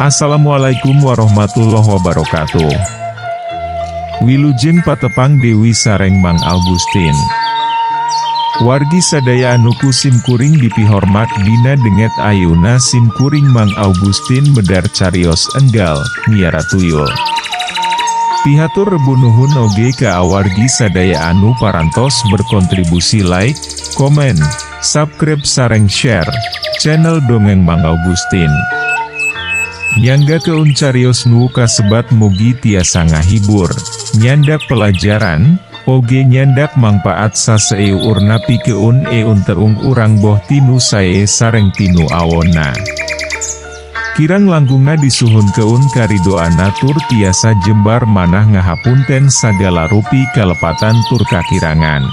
Assalamualaikum warahmatullahi wabarakatuh. Wilujeng patepang Dewi sareng Mang Augustin. Wargi sadaya anu ku simkuring dipihormat, dina denget ayeuna simkuring Mang Augustin medar carios enggal miara tuyul. Pihatur rebu nuhun oge ka awargi sadaya anu parantos berkontribusi like, komen, subscribe sareng share channel Dongeng Mang Augustin. Nyanggakeun carios nu kasebat mugi tiasa ngahibur, nyandak pelajaran, oge nyandak mangpaat saseueurna pikeun eun teung urang boh tinu sae sareng tinu awonna. Kirang langkungna disuhunkeun karidoanna tur tiasa jembar manah ngahapunten sagala rupi kalepatan tur kakirangan.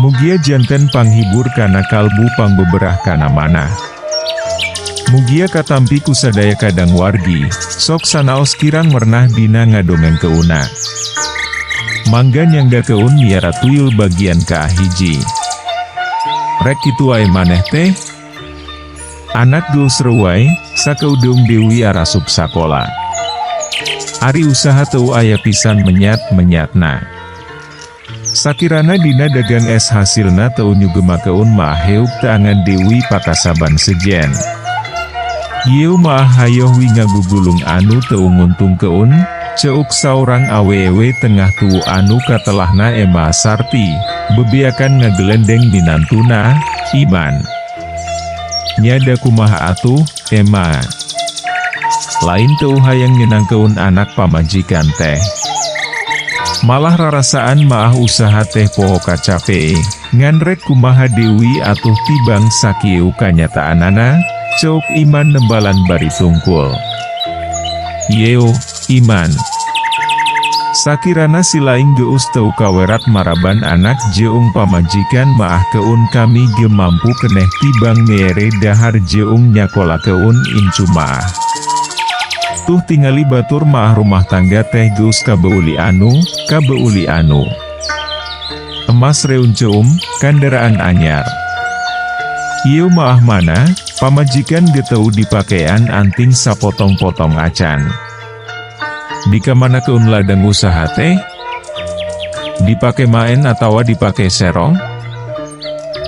Mugia janten panghibur kana kalbu, pangbeberah kana manah. Mugia katampi ku sadaya kadang wargi, sok sanaos kirang mernah dina ngadongengkeunna. Mangga nyanggakeun miara tuyul bagian kahiji. Rek kitu wae maneh teh? Anak geus reuway, sakeudeung Dewi arasup sakola. Ari usaha teu aya pisan menyat-menyatna. Sakirana dina dagang es hasilna teu nyugemakeun maah heug teangan Dewi pakasaban sejen. "Ieu maah hayoh wi ngagugulung anu teu nguntungkeun," ceuk saurang awewe tengah tuwu anu katelahna Ema Sarti, bebeakan ngagelendeng minantuna, Iman. "Nya da kumaha atuh, Ema. Lain teu hayang nyenangkeun anak pamajikan teh. Malah rarasaan maah usaha teh poho kacape, ngan rek kumaha deui atuh tibang sakieu kanyataanana," ceuk Iman nembalan bari tungkul. "Yeo, Iman. Sakirana silaing geus teu kawerat maraban anak jeung pamajikan maah keun, kami ge mampu keneh tibang mere dahar jeung nyakolakeun incu maah. Tuh tingali batur maah rumah tangga teh geus kabeuli anu, kabeuli anu. Emas reunceum, kandaraan anyar. Ieu maah mana, pamajikan ge teu dipakean anting sapotong-potong acan. Dikamanakeun ladang usaha teh? Dipake maen atawa dipake serong?"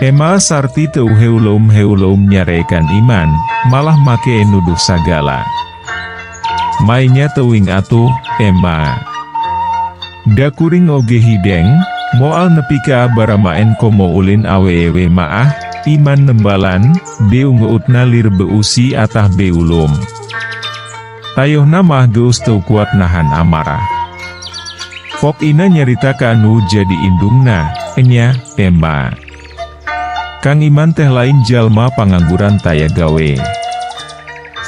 Ema Sarti teu heuleum-heuleum nyarekan Iman, malah make nuduh sagala. "Maenya teuing atuh, Ema. Da kuring oge hideng, moal nepi ka baramaen komo ulin awewe maah," Iman nembalan, beungeutna lir beusi atah beulum. Tayohna mah geus teu kuat nahan amarah. Pok Ina nyarita ka anu jadi indungna, "Enya, Ema. Kang Iman teh lain jalma pangangguran taya gawe.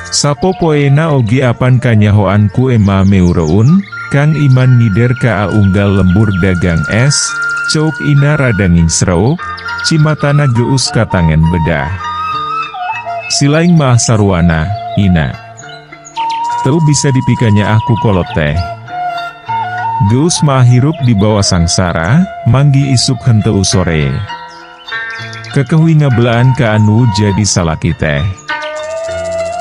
Sapo poena oge apan kanyahoan ku Ema meureun, Kang Iman ngider ka unggal lembur dagang es," ceuk Ina rada ngingsreuk, cimatana geus katangen bedah. "Silaing mah saruana, Ina. Teu bisa dipikanyaah ku kolot teh. Geus mah hirup di bawah sangsara, manggih isuk henteu sore. Keukeuh wi ngabelaan ka anu jadi salaki teh.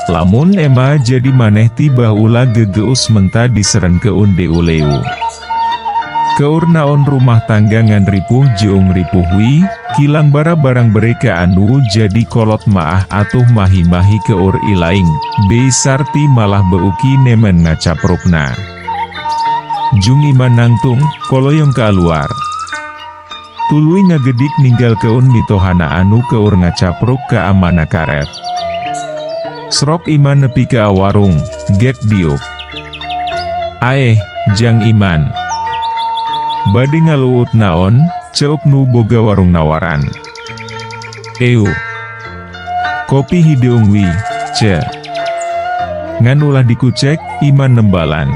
Lamun Ema jadi maneh ti baheula gegeus menta diserenkeun deuleu. Keur naon rumah tangga ngan ripuh jeung ripuh wi, kilang bara barang bere ka anu jadi kolot maah atuh mahi-mahi keur ilaing," Bei Sarti malah beuki nemen ngacaprukna. Jung Iman nangtung, koloyong keluar. Tuluy ngagedik ninggalkeun mitohana anu keur ngacapruk ka amana karet. Srok Iman nepi ka warung, gek diuk. "Aeh, Jang Iman. Bade ngaluut naon?" Ceuk nu boga warung nawaran. Eu. Kopi hideung wi, ce. Ngan ulah dikucek, Iman nembalan.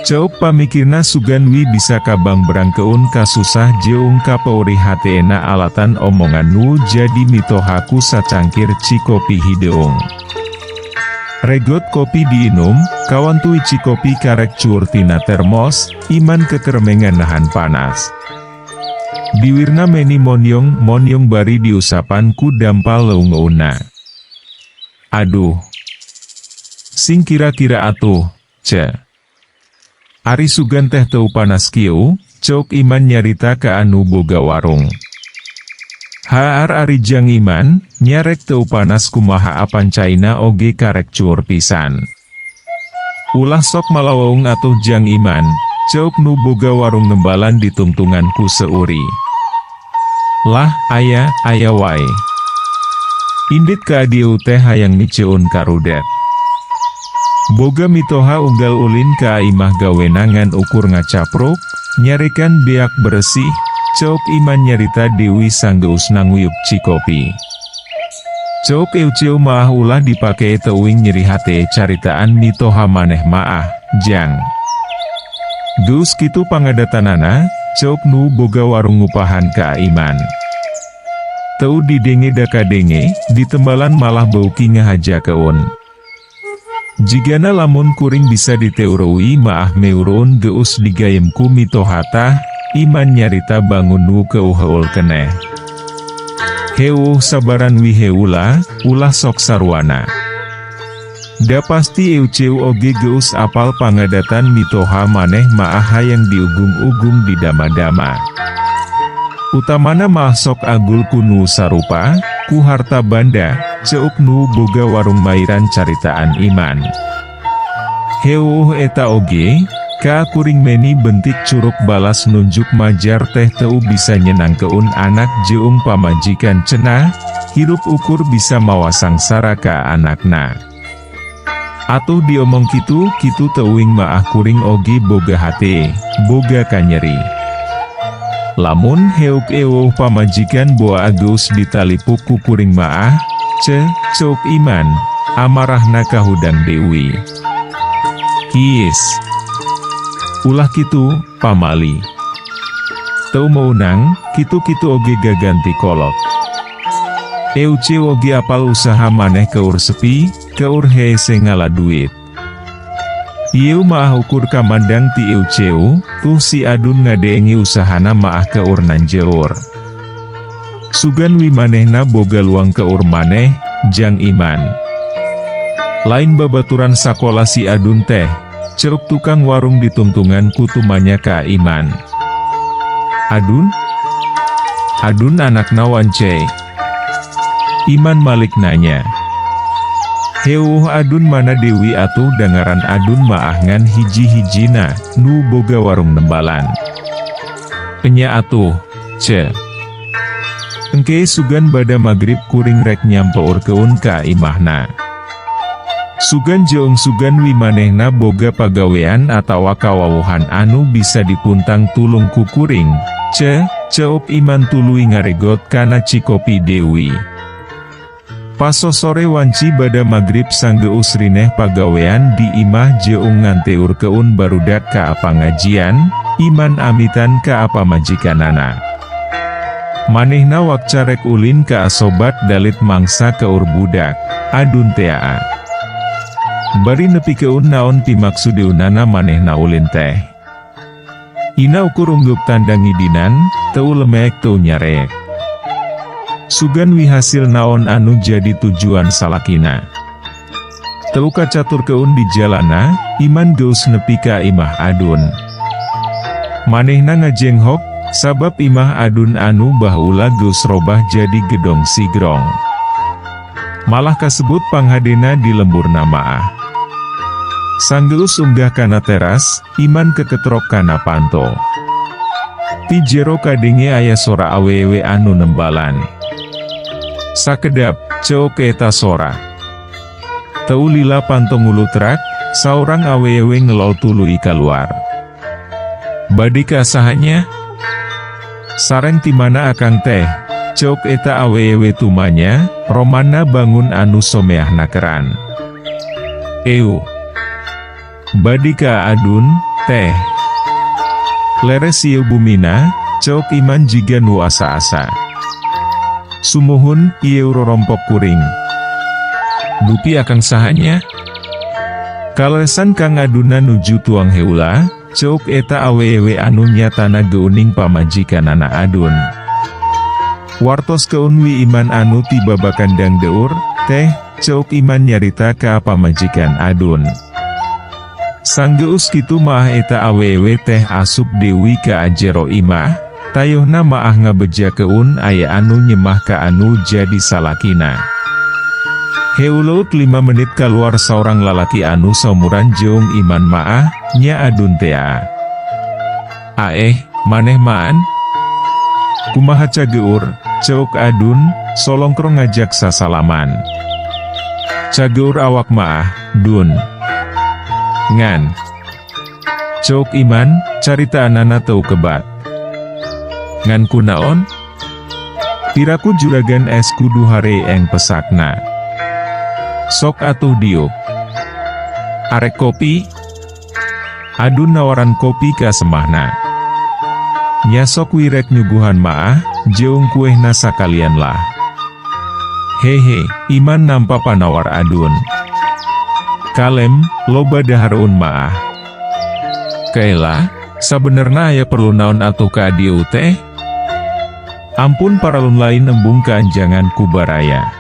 Ceuk pamikirna sugan wi bisa kabang berangkeun kasusah jeung kapeurih hatena alatan omongan nu jadi mitoha ku sacangkir cikopi hideung. Regot kopi diinum, kawantui cikopi karek cuur tina termos, Iman kekeremengan nahan panas. Biwirna meni monyong monyong bari diusapan ku dampal leungeunna. Aduh. Sing kira-kira atuh, ce. Ari sugan teh teu panas kieu, ceuk Iman nyarita ka anu boga warung. Haar ari Jang Iman, nyarek teu panas kumaha apan caina oge karek cuur pisan. Ulah sok malaweung atuh Jang Iman, ceuk nu boga warung nembalan ditungtungan ku seuri. Lah, aya, aya wae. Indit ka dieu teh hayang miceun karudet. Boga mitoha unggal ulin ka imah gawena ngan ukur ngacapruk, nyarekan beak beresih, ceuk Iman nyarita Dewi sanggeusna nguyup cikopi. Ceuk Euceu maah ulah dipake teuing nyeri hate caritaan mitoha maneh maah, Jang. Geus kitu pangadatanana, ceuk nu boga warung ngupahan ka Iman. Teu didenge da kadenge, ditembalan malah beuki ngahajakeun. Jigana lamun kuring bisa diteureui maah meureun geus digayem ku mitoha tah, Iman nyarita bangun nu keuheul keneh. Heueuh sabaran wi heula, ulah sok saruana. Da pasti Euceu oge geus apal pangadatan mitoha maneh maah hayang diugung-ugung di dama-dama. Utamana maah sok agul ku nu sarupa, ku harta banda, ceuk nu boga warung mairan caritaan Iman. Heueuh eta oge, ka kuring meni bentik curuk balas nunjuk majar teh teu bisa nyenangkeun anak jeung pamajikan cenah, hirup ukur bisa mawa sangsara ka anakna. Atuh diomong kitu kitu teuing maah kuring oge boga hate, boga kanyeri. Lamun heuk eweuh pamajikan boa geus ditalipuk ku kuring maah, ce, ceuk Iman, amarahna kahudang Dewi. Kiis. Ulah kitu, pamali. Teu meunang, kitu-kitu oge gaganti kolot. Euceu oge apal usaha maneh keur sepi, keur hese ngala duit. Ieu maah ukur kamandang ti Euceu, tuh si Adun ngadenge usahana maah keur nanjeur. Sugan wi manehna boga luang keur maneh, Jang Iman. Lain babaturan sakola si Adun teh, ceuk tukang warung ditungtungan ku tumanya ka Iman. Adun? Adun anakna wance. Iman malik nanya. Heueuh Adun mana Dewi atuh dangaran Adun maah ngan hiji-hijina, nu boga warung nembalan. Enya atuh, ce. Engke sugan bada magrib kuring rek nyampeurkeun ka imahna. Sugan jeung sugan wi manehna boga pagawean atawa kawawuhan anu bisa dipuntang tulung ku kuring, ce, ceuk Iman tuluy ngaregot kana cikopi Dewi. Pasosore wanci bada magrib sanggeus rineh pagawean di imah jeung nganteurkeun barudak ka pangajian, Iman amitan ka pamajikanana. Manehna wakca rek ulin ka asobat dalit mangsa keur budak, Adun tea. Bari nepikeun naon pimaksudeunana manehna ulin teh. Ina ukur unggeub tanda ngidinan, teu lemek teu nyareek. Sugan wi hasil naon anu jadi tujuan salakina. Teu kacaturkeun di jalana, Iman geus nepi ka imah Adun. Manehna ngajenghok, sabab imah Adun anu baheula geus robah jadi gedong sigrong. Malah kasebut panghadena di lemburna maah. Sanggeus unggah kana teras, Iman keketrok kana panto. Ti jero kadenge aya sora awewe anu nembalan. Sakedap, ceuk eta sora. Teu lila panto ngulutrak, saurang awewe ngelol tuluy kaluar. Bade ka saha nya? Sareng timana akang teh? Ceuk eta awewe tumanya, romana bangun anu someahna keran. Eu. Badi ka Adun, teh. Leres ieu bumina, ceuk Iman jiga nu asa-asa. Sumuhun, ieu rorompok kuring. Dupi akang sahanya? Kaleresan Kang Adunna nuju tuang heula, ceuk eta awewe anu nyatana geuning pamajikanana Adun. Wartoskeun wi Iman anu ti babakan dangdeur, teh, ceuk Iman nyarita ka pamajikan Adun. Sanggeus kitu maah eta awewe teh asup deui ka ajero imah, tayohna maah ngabejakeun aya anu nyemah ka anu jadi salakina. Heuleut 5 menit kaluar saurang lalaki anu saumuran jeung Iman maah, nya Adun tea. Aeh, maneh Maan? Kumaha cageur, ceuk Adun, solongkrong ngajak sasalaman. Cageur awak maah, Dun. Ngan. Ceuk Iman, caritaanana teu kebat. Ngan kunaon? Piraku juragan es kudu hareeng pesakna. Sok atuh diuk. Arek kopi? Adun nawaran kopi ka semahna. Nya sok wi rek nyuguhan maah, jeung kuehna sakalian lah. Hehe, Iman nampa panawar Adun. Kalem, loba dahareun maah. Kaela, sabenerna aya perlu naon atuh ka dieu teh? Ampun paralun lain embung kaanjangan ku baraya.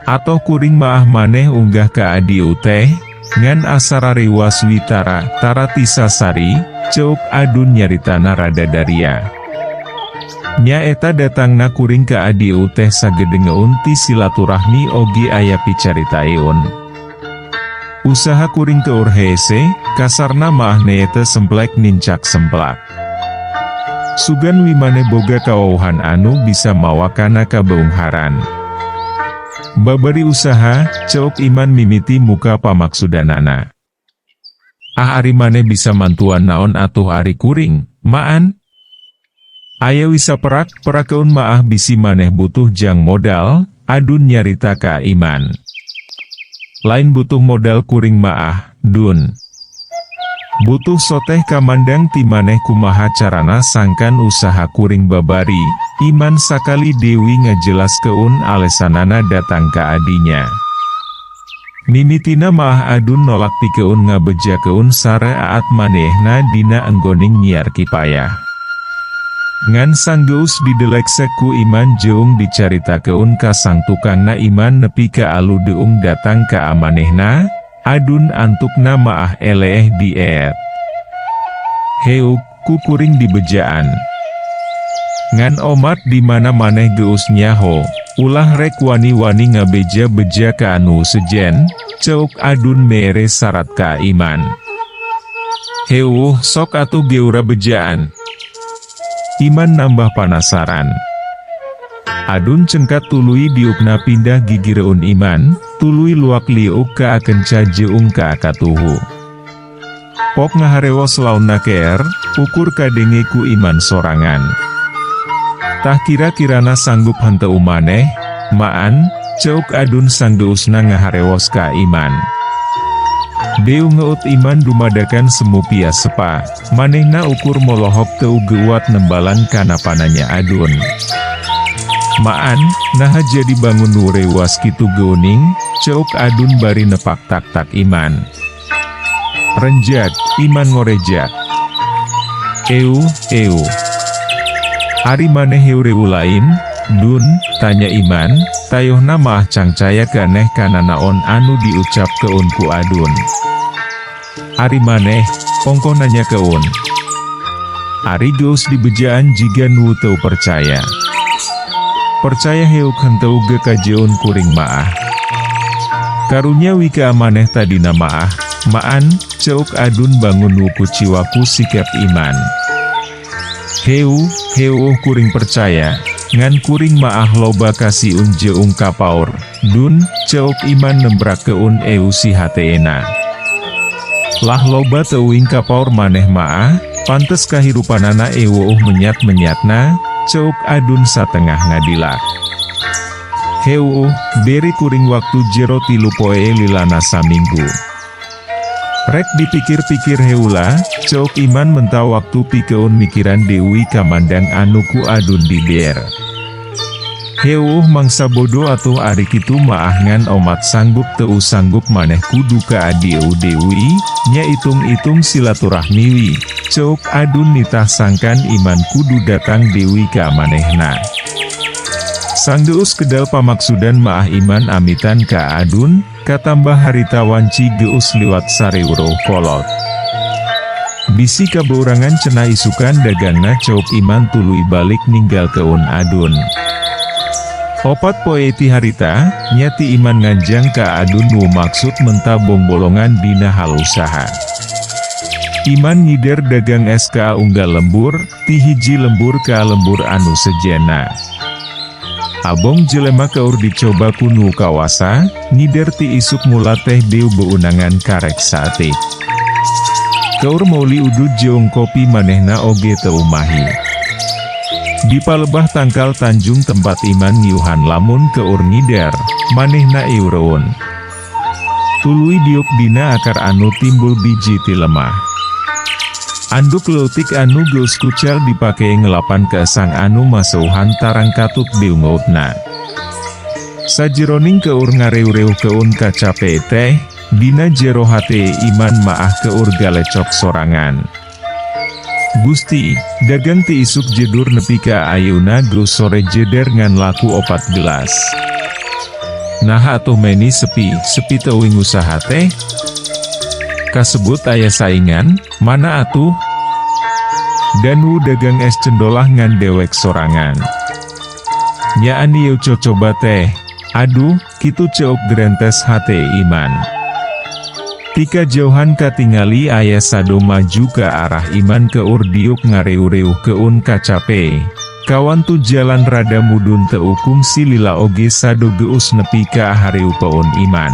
Atoh kuring maah maneh unggah ka adieu teh, ngan asa rariwas wi tara, tara tisasari, ceuk Adun nyaritana rada daria. Nya eta datangna kuring ka adieu teh sagedengeun ti silaturahmi oge aya picaritaeun. Usaha kuring keur hese, kasarna maah teu semplek nincak semplak. Sugan wi maneh boga kawawuhan anu bisa mawa kana kabeungharan. Babari usaha, ceuk Iman mimiti muka pamaksudanana. Ah, ari maneh bisa mantuan naon atuh ari kuring, Maan? Aya wi saperak, perakeun maah bisi maneh butuh jang modal, Adun nyarita ka Iman. Lain butuh modal kuring maah, Dun. Butuh soteh kamandang ti maneh kumaha carana sangkan usaha kuring babari, Iman sakali deui ngajelaskeun alesanana datang ka adinya. Mimitina maah Adun nolak pikeun ngabejakeun sare aat manehna dina enggoning nyiar kipayah. Ngan sanggeus dideleksek ku Iman jeung dicaritakeun ka sang tukangna Iman nepi ka alu deung datang ka amanehna, Adun antukna maah eleeh diet. Heuk, ku kuring dibejaan. Ngan omat di mana maneh geus nyaho, ulah rek wani-wani ngabeja-beja ka anu sejen, ceuk Adun mere sarat ka Iman. Heuh, sok atuh geura bejaan. Iman nambah panasaran. Adun cengkat tuluy diukna pindah gigireun Iman, tuluy luak liuk ka akenca jeung ka akatuhu. Pok ngaharewos launna keer, ukur kadenge ku Iman sorangan. Tah kira-kirana sanggup henteu maneh, Maan, ceuk Adun sanggeusna ngaharewos ka Iman. Beu ngeut Iman dumadakan semu piasepa, manehna ukur molohok teu geuwat nembalan kana pananya Adun. Maan, naha jadi bangun nurewas kitu geuning, ceuk Adun bari nepak tak-tak Iman. Renjag, Iman ngorejak. Eu, eu. Ari maneh heureu lain, Dun, tanya Iman, tayohna maah cangcaya keneh kana naon anu diucapkeun ku Adun. Ari maneh, ongkoh nanyakeun. Ari geus dibejaan jiga nu teu percaya. Percaya heuk henteu ge kajeun kuring maah. Karunya wi ka maneh tadina maah, Maan, ceuk Adun bangun nu kuciwa ku sikap Iman. Heu, heuuh kuring percaya, ngan kuring maah loba kasiun jeung kapaur, Dun, ceuk Iman nembrakeun eu si hateena. Lah loba teuing kapaur maneh maah, Pantes kahirupanana eweuh menyat-menyatna, ceuk Adun satengah ngadilak. Heuuh, beri kuring waktu jero 3 poe lilana saminggu. Rek dipikir-pikir heula, ceuk Iman menta waktu pikeun mikiran deui kamandang anu ku Adun diber. Heuuh, mangsa bodo atuh ari kitu maah, ngan omat sanggup teu sanggup maneh kudu ka adieu deui, nya itung-itung silaturahmi wi, ceuk Adun nitah sangkan Iman kudu datang deui ka manehna. Sanggeus kedal pamaksudan maah Iman amitan ka Adun, katambah harita wanci geus liwat sareureun kolot. Bisi kabeurangan cenah isukan dagangna, ceuk Iman tuluy balik ninggalkeun Adun. 4 poe ti harita, nyati Iman nganjang ka Adun nu maksud menta bongbolongan dina hal usaha. Iman ngider dagang es ka unggal lembur, ti hiji lembur ka lembur anu sejenna. Abong jelema keur dicoba ku nu kawasa, ngider ti isuk mula teh deu beunangan karek saeutik. Keur meuli udud jeung kopi manehna oge teu umahi. Di palebah tangkal tanjung tempat Iman ngiuhan lamun keur ngider, manehna eureun. Tuluy diuk dina akar anu timbul biji ti lemah. Anduk leutik anu geus kucel dipake ngelapan keesang anu maseuhan tarang katut diungeutna. Sajeroning keur ngareuh-reuhkeun kacape teh, dina jero hate Iman maah keur galecok sorangan. Gusti, dagang ti isuk jedur nepi ka ayeuna geus sore jeder ngan laku 4 gelas. Nah atuh meni sepi, sepi teuing usaha teh? Kasebut aya saingan, mana atuh? Danu dagang es cendolah ngan dewek sorangan. Nyaan ieu cocoba teh, aduh, kitu ceuk gerentes hate Iman. Tika jauhan katingali aya sado maju ke arah Iman keur diuk ngareuh-reuhkeun kacape. Kawan tu jalan rada mudun teu kungsi lila oge sado geus nepi ka hareupeun Iman.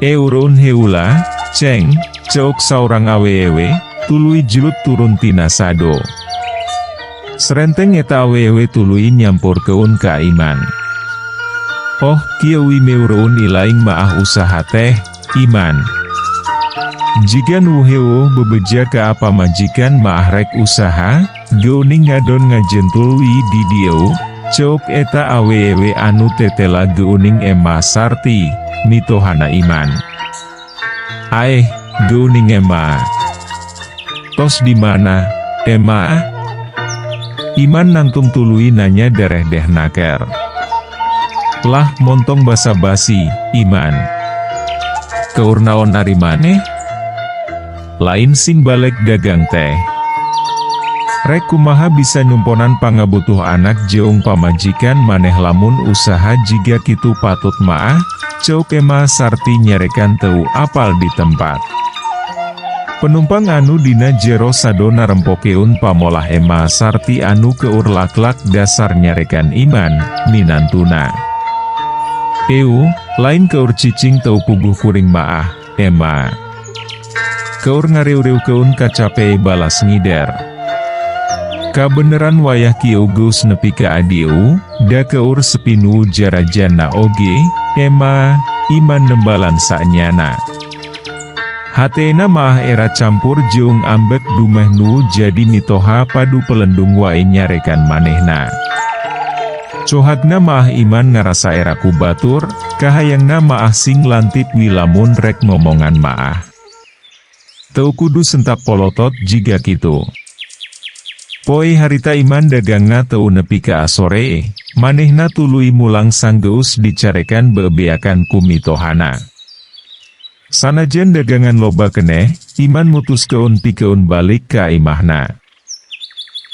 "Eureun heula, ceng," ceuk saurang awewe, tuluy jelut turun tina sado. Serenteng eta awewe tuluy nyampurkeun ka Iman. "Oh, kieu wi meureun ilaing maah usaha teh, Iman. Jiga nu heueuh bebeja ka pamajikan maah rek usaha, geuning ngadon ngajentul wi di dieu," ceuk eta awewe anu tetela geuning Ema Sarti, mitohana Iman. "Aeh, geuning Ema. Tos di mana, Ema?" Iman nangtung tuluy nanya dereh-deh naker. "Lah, montong basa-basi, Iman. Keur naon ari maneh? Lain sing balik dagang teh. Rek kumaha bisa nyumponan pangabutuh anak jeung pamajikan maneh lamun usaha jiga kitu patut maah," ceuk Ema Sarti nyarekan teu apal di tempat. Penumpang anu dina jero sado narempokeun pamolah Ema Sarti anu keur laklak dasar nyarekan Iman, minantuna. "Eu, lain keur cicing teu puguh kuring maah, Ema. Keur ngareuh-reuhkeun kacape," balas ngider. "Kabeneran wayah kieu geus nepi ka adieu, da keur sepi nu jarajana oge, Ema," Iman nembalan saenyana. Hatena maah era campur jeung ambek dumeh nu jadi mitoha padu pelendung wae nyarekan manehna. Cohagna maah Iman ngarasa era ku batur, kahayangna maah sing lantip wi lamun rek ngomongan maah. Teu kudu sentak polotot jiga kitu. Poe harita Iman dagangna teu nepi ka sore, manehna tuluy mulang sanggeus dicarekan bebeakan ku mitohana. Sanajan dagangan loba keneh, Iman mutuskeun pikeun balik ka imahna.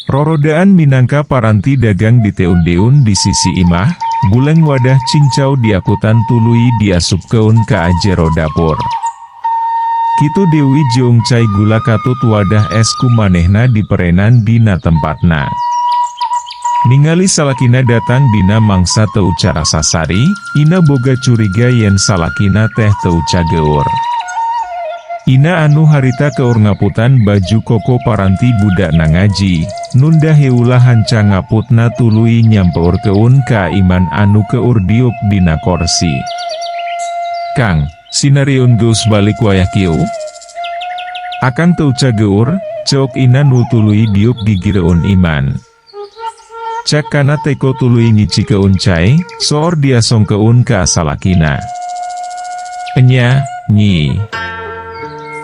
Rorodaan minangka paranti dagang diteun-deun di sisi imah, buleng wadah cincau diakutan tuluy diasupkeun ka jero dapur. Kitu deui jeung cai gula katut wadah es ku manehna diperenan dina tempatna. Ningali salakina datang dina mangsa teu carasa sari, Ina boga curiga yen salakina teh teu cageur. Ina anu harita keur ngaputan baju koko paranti budakna ngaji, nunda heula hanca ngaputna tuluy nyampeurkeun ka Iman anu keur diuk dina korsi. Kang, sinariun geus balik wayah kieu? Akang teu cageur, ceuk Ina nu tuluy diuk gigireun Iman. Cek kana teko tuluy ngicikeun cai, soor diasongkeun ka salakina. Enya, Nyi.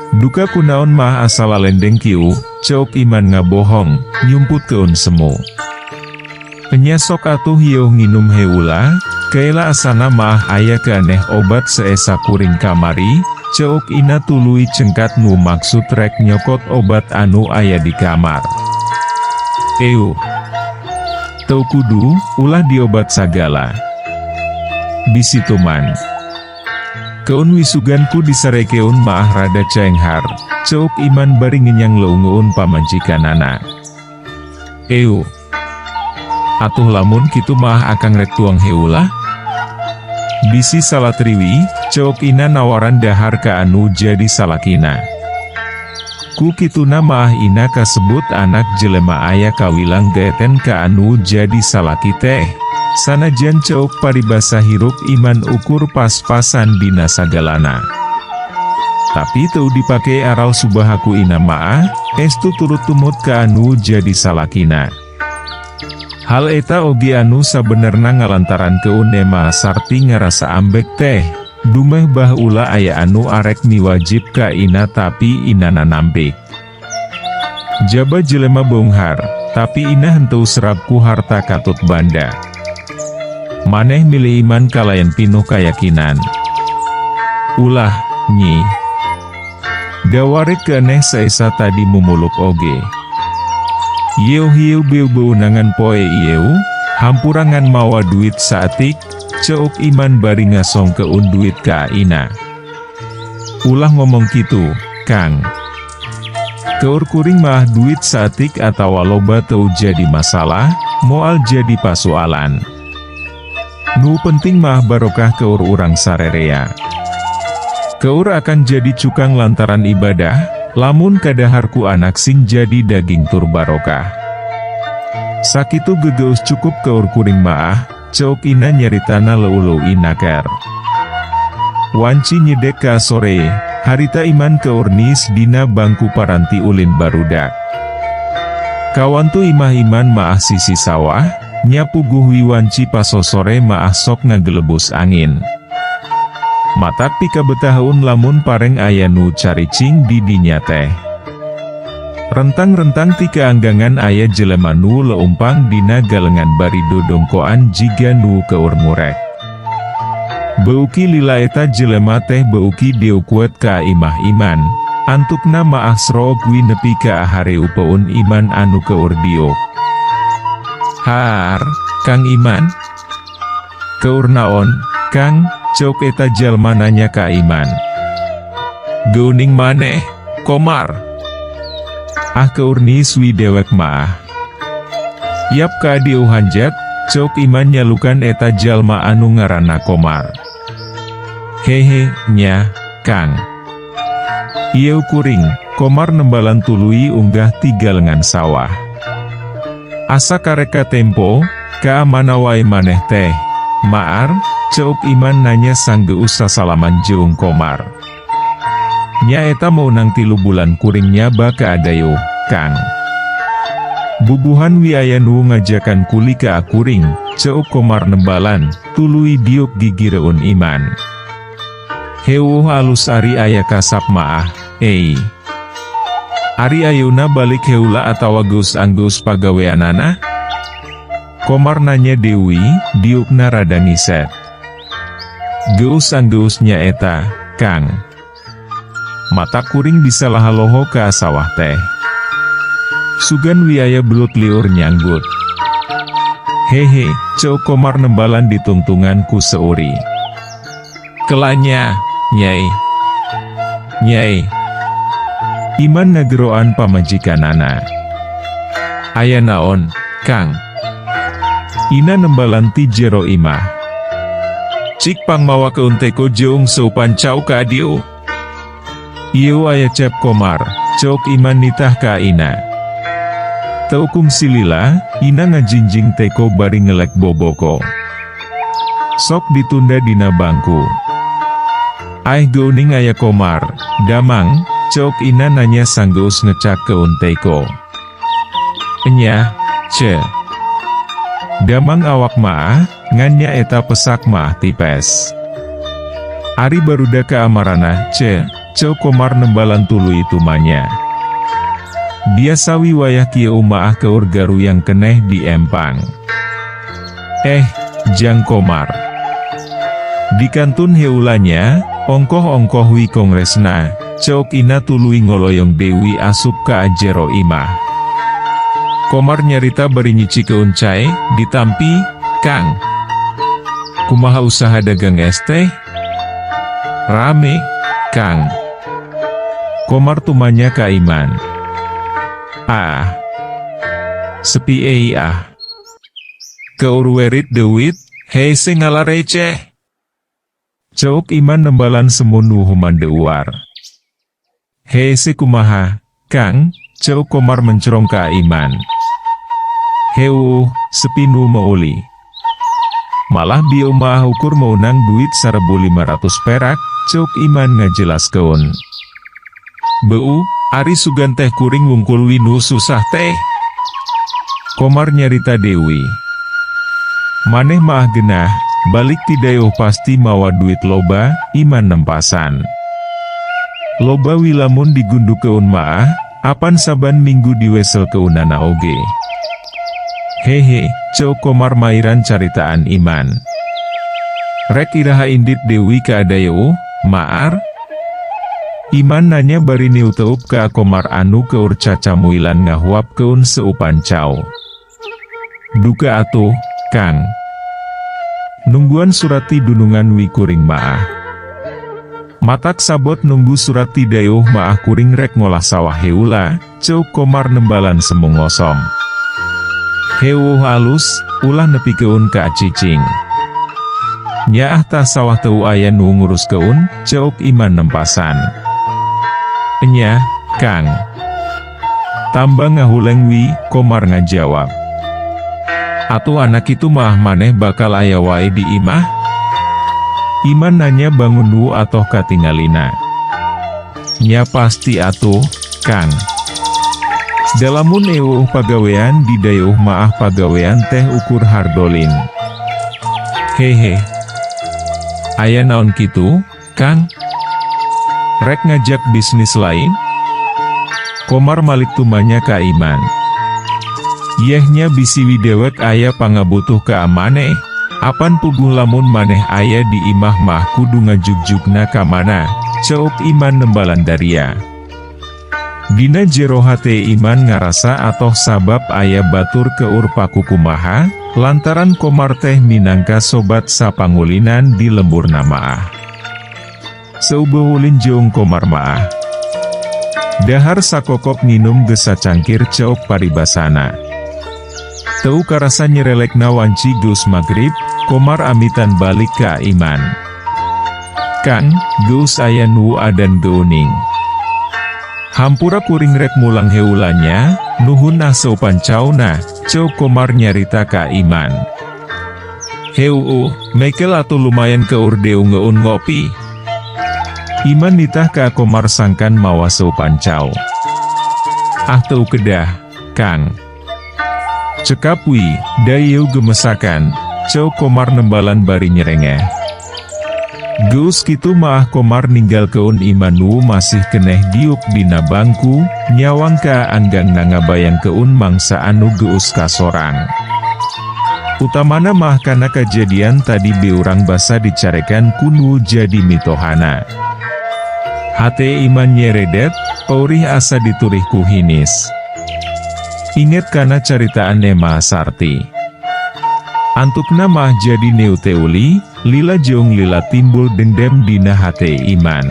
Duka kunaon mah asa lalendeng kieu, ceuk Iman ngabohong, nyumputkeun semu. Enya sok atuh yeuh nginum heula, kaela asana mah aya keneh obat saesa kuring kamari, ceuk Ina tuluy cengkat nu maksud rek nyokot obat anu aya di kamar. Euh. Teu kudu, ulah diobat sagala. Bisi tuman. Keun wi sugan ku disarekeun maah rada caenghar, ceuk Iman bari ngenyang leungeun pamajikanana. Euh. Atuh lamun kitu mah akang rek tuang heula? Bisi salah triwi, ceuk Ina nawaran dahar ka anu jadi salakina. Ku kituna maah Ina kasebut anak jelema aya kawilang geeten ka anu jadi salaki teh. Sanajan ceuk paribasa hirup Iman ukur pas-pasan dina sagalana. Tapi teu dipake aral subahaku Ina maah, estu turut tumut ka anu jadi salakina. Hal eta oge anu sabenerna ngalantaran keun Ema Sarti ngarasa ambek teh, dumeh bah ula aya anu arek miwajib ka Ina tapi Ina nanampik. Jaba jelema beunghar, tapi Ina henteu serab ku harta katut banda. Maneh milih Iman kalayan pinuh kayakinan. Ulah, Nyi. Dawarek keneh saesa tadi mumuluk oge. Yeuh hieu beu-beunangan poe ieu, hampurangan mawa duit saatik, ceuk Iman bari ngasongkeun duit ka Ina. Ulah ngomong kitu, Kang. Keur kuring mah duit saatik atawa loba teu jadi masalah, moal jadi pasualan. Nu penting mah barokah keur urang sarerea. Keur akan jadi cukang lantaran ibadah, lamun kadahar ku anak sing jadi daging tur barokah. Sakitu gegeus cukup keur kuring maah, ceuk Ina nyaritana leuleui inaker. Wanci nyedek ka sore, harita Iman keur nis dina bangku paranti ulin barudak. Kawantu imah Iman maah sisi sawah, nya puguh wi wanci pasosore maah sok ngagelebus angin. Matak pikabetaheun lamun pareng aya nu caricing di dinya teh. Rentang-rentang ti kaanggangan aya jelema nu leumpang dina galengan bari dodongkoan jiga nu keur ngurek. Beuki lila eta jelema teh beuki deukeut ka imah Iman, antukna maah sroog wi nepi ka hareupeun Iman anu keur diuk. Haar, Kang Iman? Keur naon, Kang? Ceuk eta jalma nanya ka Iman. Geuning maneh, Komar? Ah keur niis wi dewek maah. Yap ka dieu hanjat, ceuk Iman nyalukan eta jalma anu ngaranna Komar. Hehe, nya, Kang. Ieu kuring, Komar nembalan tuluy unggah ti galengan sawah. Asa karek katempo, ka mana wae maneh teh, Maar, ceuk Iman nanya sanggeus sasalaman jeung Komar. Nya eta meunang 3 bulan kuring nyaba ka Adayo, Kang. Bubuhan wi aya nu ngajakan kuli ka akuring, ceuk Komar nembalan, tuluy diuk gigireun Iman. Heueuh alus ari aya kasap maah, ei. Ari ayeuna balik heula atawa geus anggeus pagaweanana? Komar nanya deui, diukna rada ngiset. Geus anggeus nya eta, Kang. Matak kuring bisa lahaloho ka sawah teh. Sugan wi aya belut liur nyanggut. Hehe, ceuk Komar nembalan ditungtungan ku seuri. Kelanya, Nyai. Nyai. Iman ngageroan pamajikanana. Aya naon, Kang? Ina nembalan ti jero imah. Cik pangmawakeun teko jeung seupan cau ka dieu. Ieu aya cep Komar, ceuk Iman nitah ka Ina. Teu kungsi lila, Ina ngajingjing teko bari ngelek boboko. Sok ditunda dina bangku. Aih geuning aya Komar, damang, ceuk Ina nanya sanggeus ngecakkeun teko. Enya, ce. Damang awak maah, ngan nya eta pesak maah tipes. Ari barudak ka amarana, ce, ceuk Komar nembalan tuluy tumanya. Biasa wi wayah kieu maah keur garuyang keneh di empang. Eh, jang Komar. Dikantun heula nya, ongkoh-ongkoh wi kongresna, ceuk Ina tuluy ngoloyong deui asup ka jero imah. Komar nyarita bari nyicikeun cai, ditampi, Kang. Kumaha usaha dagang es teh? Rame, Kang. Komar tumanya ka Iman. Ah. Sepi ei ah. Keur werit deuit, hese ngalareceh. Ceuk Iman nembalan semu nu humandeuar. Hese kumaha, Kang, ceuk Komar mencerong ka Iman. Heueuh, sepi nu meuli. Malah bieu mah ukur meunang duit 1.500 perak, ceuk Iman ngajelaskeun. Beu, ari sugan teh kuring wungkul wi nu susah teh. Komar nyarita deui. Maneh maah genah, balik ti dayeuh pasti mawa duit loba, Iman nempasan. Loba wi lamun digundukeun maah, apan saban minggu diweselkeunana oge. Hehe, ceuk Komar mairan caritaan Iman. Rek iraha indit deui ka dayeuh, maar? Iman nanya bari niuteup ka Komar anu keur cacamuilan ngahuapkeun seupan cau. Duka atuh, Kang. Nungguan surat ti dunungan wi kuring maah. Matak sabot nunggu surat ti dayeuh maah kuring rek ngolah sawah heula, ceuk Komar nembalan semu ngosom. Heueuh alus, ulah nepikeun ka cicing. Nyaah tah sawah teu aya nu nguruskeun, ceuk Iman nempasan. Enya, Kang. Tamba ngahuleng wi, Komar ngajawab. Atuh anak itu maah maneh bakal aya wae di imah? Iman nanya bangun nu atoh katingalina. Nya pasti atuh, Kang. Da lamun euweuh pagawean di dayeuh maah pagawean teh ukur hardolin. Hehe. Aya naon kitu, Kang? Rek ngajak bisnis lain? Komar malik tumanya ka Iman. Yeh nya bisi wi dewek aya pangabutuh ka maneh, apan puguh lamun maneh aya di imah mah kudu ngajugjugna ka mana, ceuk Iman nembalan daria. Dina jero hate Iman ngarasa atoh sabab aya batur keur pakukumaha, lantaran Komar teh minangka sobat sapangulinan di lemburna maah. Seubeuh ulin jeung Komar maah. Dahar sakokop nginum geus sacangkir ceuk paribasana. Teu karasa nyerelekna wanci geus magrib, Komar amitan balik ka Iman. Kang, geus aya nu adan geuning. Hampura kuring rek mulang heula nya, nuhun ah seupan cauna, ceuk Komar nyarita ka Iman. Heueuh, mekel atuh lumayan keur deungeun ngopi. Iman nitah ka Komar sangkan mawa seupan cau. Ah teu kedah, Kang. Cekap wi, da ieu ge mesakan, ceuk Komar nembalan bari nyerengeh. Geus kitu maah Komar ninggalkeun Iman nu masih keneh diuk dina bangku, nyawang ka anggangna ngabayangkeun mangsa anu geus kasorang. Utamana mah kana kajadian tadi beurang basa dicarekan ku nu jadi mitohana. Hate Iman nyeredet, paurih asa diturih ku hinis. Inget kana caritaan Nema Sarti. Antukna mah jadi neuteuli, lila jeung lila timbul dendam dina hate Iman.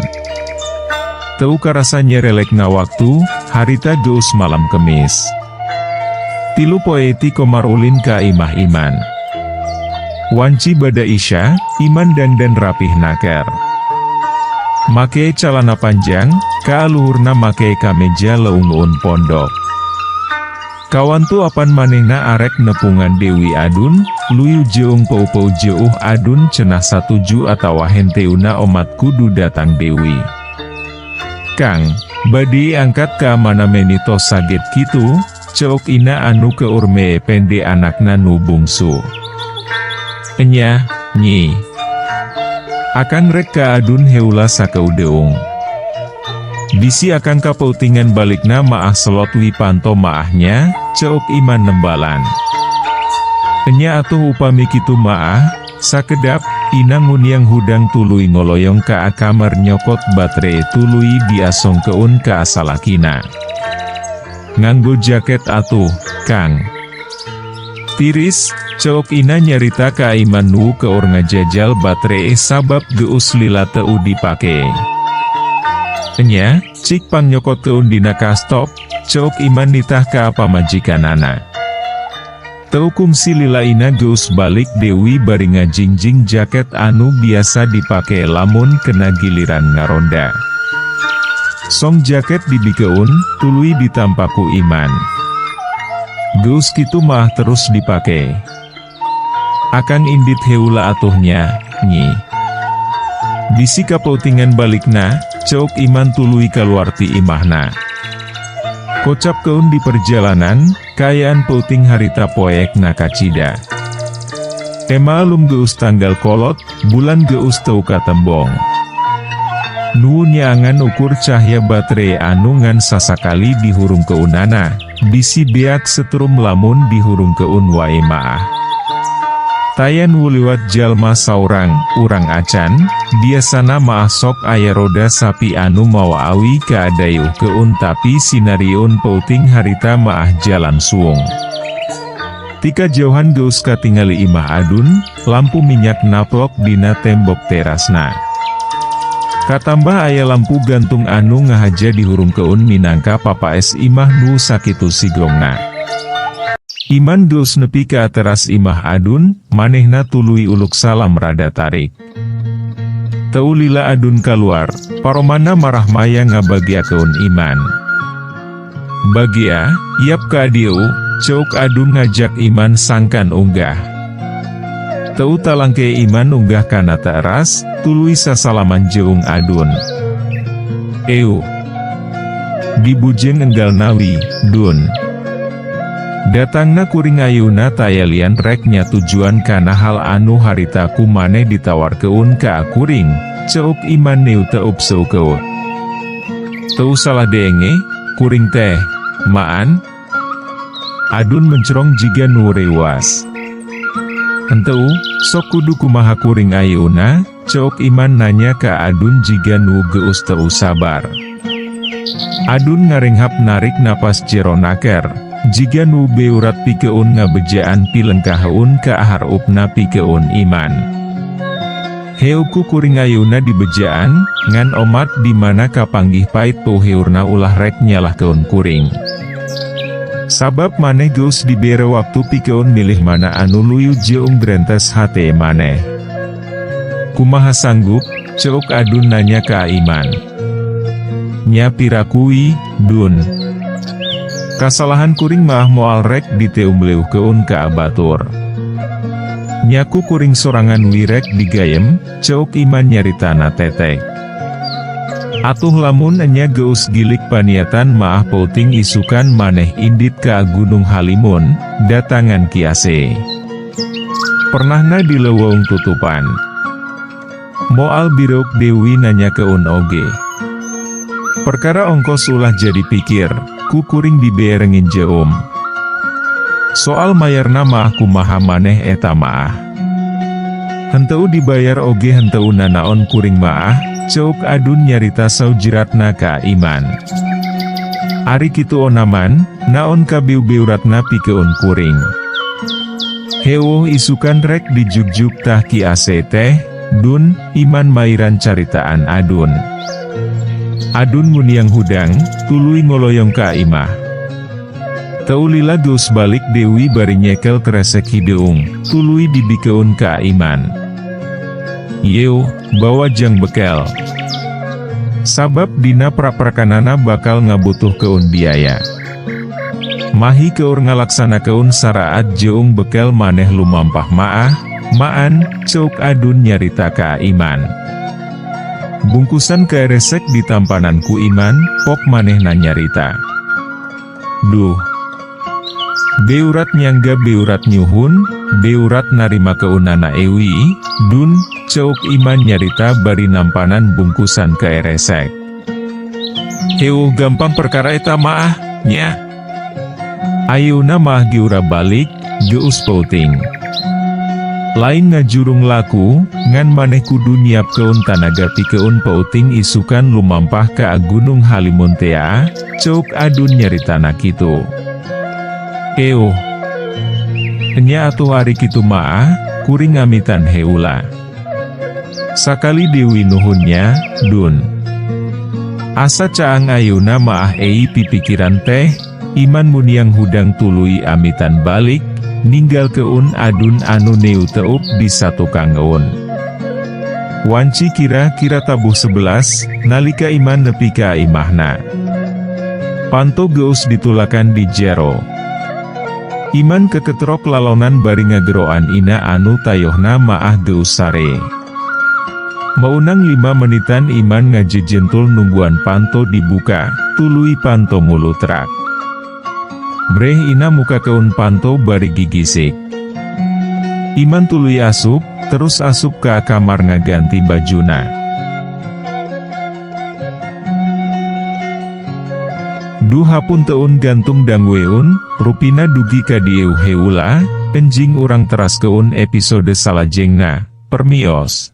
Teu karasa nyerelekna waktu, harita geus malam Kemis. 3 poe ti Komar ulin ka imah Iman. Wanci bada Isya, Iman dangdan rapih naker. Make calana panjang, ka luhurna make kameja leungeun pondok. Kawantu apan manehna arek nepungan Dewi Adun, luyu jeung peu-peu jeuh Adun cenah satuju atawa henteuna omat kudu datang Dewi. Kang, bade angkat ka mana meni tos saget kitu, ceuk Ina anu keur meepende anakna nu bungsu. Enya, Nyi. Akang rek ka Adun heula sakeudeung. Bisi akang kapeutingan balikna maah selot wi panto maahnya, ceuk Iman nembalan. Enya atuh upami kitu maah, sakedap, Ina nguniang hudang tuluy ngoloyong ka kamar nyokot batere tuluy diasongkeun ka salakina. Nganggo jaket atuh, Kang. Tiris, ceuk Ina nyarita ka Iman nu keur ngajajal batere sabab geus lila teu dipake. Enya, cik pangnyokoteun dina kastop, ceuk Iman nitah ka pamajikanana. Teu kungsi lila Ina geus balik Dewi bari ngajingjing jaket anu biasa dipake lamun kena giliran ngaronda. Song jaket dibikeun, tuluy ditampa ku Iman. Geus kitu mah terus dipake. Akang indit heula atuh nya, Nyi. Bisi kapeutingan balikna, ceuk Iman tuluy kaluar ti imahna. Kocapkeun di perjalanan, kaayaan peuting harita poek na kacida. Maklum geus tanggal kolot, bulan geus teu katembong. Nu nyaangan ukur cahya batere anu ngan sasakali dihurungkeunana, bisi beak setrum lamun dihurungkeun wae maah. Taya nu liwat jalma saurang, urang acan, biasana maah sok aya roda sapi anu mawa awi kaadayuhkeun tapi sinariun peuting harita maah jalan suung. Tika jauhan geus katingali imah Adun, lampu minyak naplok dina tembok terasna. Katambah aya lampu gantung anu ngahaja dihurungkeun minangka papaes imah nu sakitu sigrongna. Iman geus nepi ka teras imah Adun, manehna tuluy uluk salam rada tarik. Teu lila Adun kaluar, paromana marah maya ngabagiakeun Iman. Bagia, yap ka dieu, ceuk Adun ngajak Iman sangkan unggah. Teu talangke Iman unggah kana teras, tuluy sasalaman jeung Adun. Eu. Dibujeng enggal nawi, Dun. Datangna kuring ayeuna taya lian rek nyatujuan kana hal anu harita ku maneh ditawarkeun ka kuring, ceuk Iman neu teup seukeut. Teu salah denge, kuring teh, Maan? Adun mencrong jiga nu reuwas. Henteu, sok kudu kumaha kuring ayeuna, ceuk Iman nanya ka Adun jiga nu geus teu sabar. Adun ngarenghap narik napas jero naker, jiga nu beurat pikeun ngabejaan pilengkaheun ka harupna pikeun Iman. Heu ku kuring ayeuna dibejaan, ngan omat di mana kapanggih pait peuheurna ulah rek nyalahkeun kuring. Sabab maneh geus dibere waktu pikeun milih mana anu luyu jeung drentes hate maneh. Kumaha sanggup, ceuk Adun nanya ka Iman. Nya piraku wi, Dun. Kasalahan kuring mah moal rek diteumleuhkeun ka batur. Nya ku kuring sorangan wi rek digayem, ceuk Iman nyaritana tetek. Atuh lamun enya geus gilik paniatan maah peuting isukan maneh indit ka Gunung Halimun, datangan Ki Ase. Pernahna di leuweung tutupan. Moal bireuk Dewi nanyakeun oge. Perkara ongkos ulah jadi pikir, ku kuring diberengin jeum. Soal mayarna mah kumaha maneh eta maah. Henteu dibayar oge henteu nanaon kuring maah, ceuk Adun nyarita saujiratna ka Iman. Ari kitu onaman, naon kabiu-biuratna pikeun kuring. Heueuh isukan rek dijugjug tah Ki Ase teh, Dun, Iman mairan caritaan Adun. Adun nguniang hudang, tuluy ngoloyong ka imah. Teu lila geus balik Dewi bari nyekel kresek hideung, tuluy dibikeun ka Iman. Yeuh, bawa jang bekel. Sabab dina praprakanana bakal ngabutuhkeun biaya. Mahi keur ngalaksanakeun saraat jeung bekel maneh lumampah maah, maan, ceuk Adun nyarita ka Iman. Bungkusan keresek ditampanan ku Iman, pok manehna nyarita. Duh. Beurat nyangga beurat nyuhun, beurat narima keunana ewi, Dun, ceuk Iman nyarita bari nampanan bungkusan keresek. Euweuh gampang perkara eta maah, nya. Ayeuna mah geura balik, geus peuting. Lain ngajurung laku, ngan maneh kudu nyiapkeun tanaga pikeun peuting isukan lumampah ka Gunung Halimun tea, ceuk Adun nyaritana kitu. Euweuh. Nya atuh ari kitu maah, kuring ngamitan heula. Sakali deui nuhun nya, Dun. Asa caang ayeuna maah ei pipikiran teh, Iman muniang hudang tuluy amitan balik, ninggalkeun Adun anu neuteup di satukangeun. Wanci kira-kira tabuh 11, nalika Iman nepi ka imahna. Panto geus ditulakan di jero. Iman keketrok lalonan bari ngageroan Ina anu tayohna maah geus sare. Meunang 5 menitan Iman ngajejentul nungguan panto dibuka, tuluy panto mulutrak. Breh Ina mukakeun panto bari gigisik. Iman tuluy asup, terus asup ka kamar ngaganti bajuna. Duh hapunteun gantung dangueun, rupina dugi ka dieu heula, enjing urang teraskeun episode salajengna, permios.